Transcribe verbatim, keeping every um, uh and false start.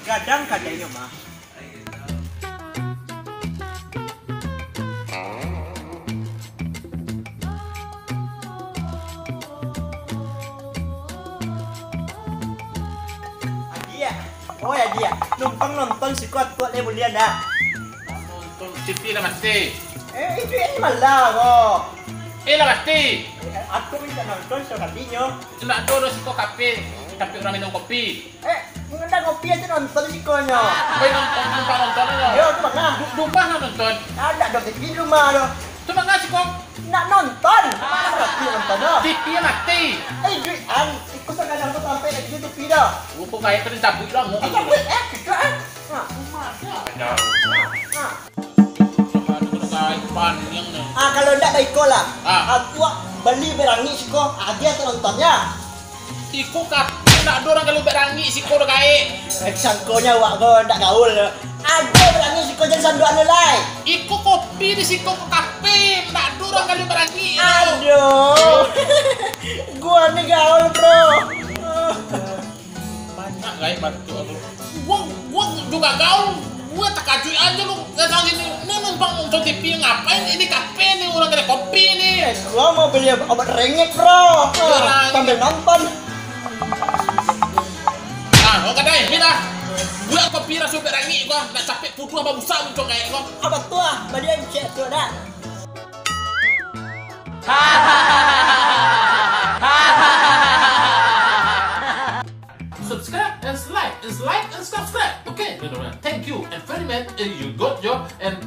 Gadang kadainyo mah. Adiak, oi adiak, numpang nonton siko atuak lai buliah ndak? Nonton T V lah mati. Eh, itu yang malah ko. Eh, lah mati. Eh, aku minta nonton sakalinyo. Indak ado doh siko kafe, tapi urang minum kopi. Eh, indak ngopi aja nonton sikonyo. Pai nonton, numpang nonton aja. Yo, tu manga. Du-, dumah nak nonton. Ada dong T V di rumah tu. Tu manga siko. Nak nonton. Tapi nonton tu. T V mati. Eh, duit an. Ikut sakadar tu sampai lagi T V dah. Rupo kayak tadi cabut lah, mau. Eh, cabut, eh, kita, eh. Ha. Ada. Ha, ha. Ah, kalau ndak baiko lah. Ah. Aku bali berangik siko, agiah tu nontonnya. Iko kafe ndak ado urang kalau berangik siko doh, kaik. Eh, sangkonyo awak ko ndak gaul. Ado berangik siko jan sanduak anu lai. Iko kopi di siko ko kafe, ndak ado urang kalau berangik. Aduh. Gua ni gaul, bro. Banyak gai bantu tu. Gua, gua juga gaul. Gua takajuik aja lu datang sini. Ni numpang nonton T V, ngapain ini kafe ni, orang kedai kopi ni? Eh, gua mau beli obat rengek, bro. Iya, lah. Sambil nonton. Nah, oke deh, minta. Gua kopi rasa berangik gua, nak capek putuh apa busa muncung kayak gua. Apa tu ah? Badian cek tu dah. Subscribe and like, and like and subscribe. Okay, thank you and very much. And you got your and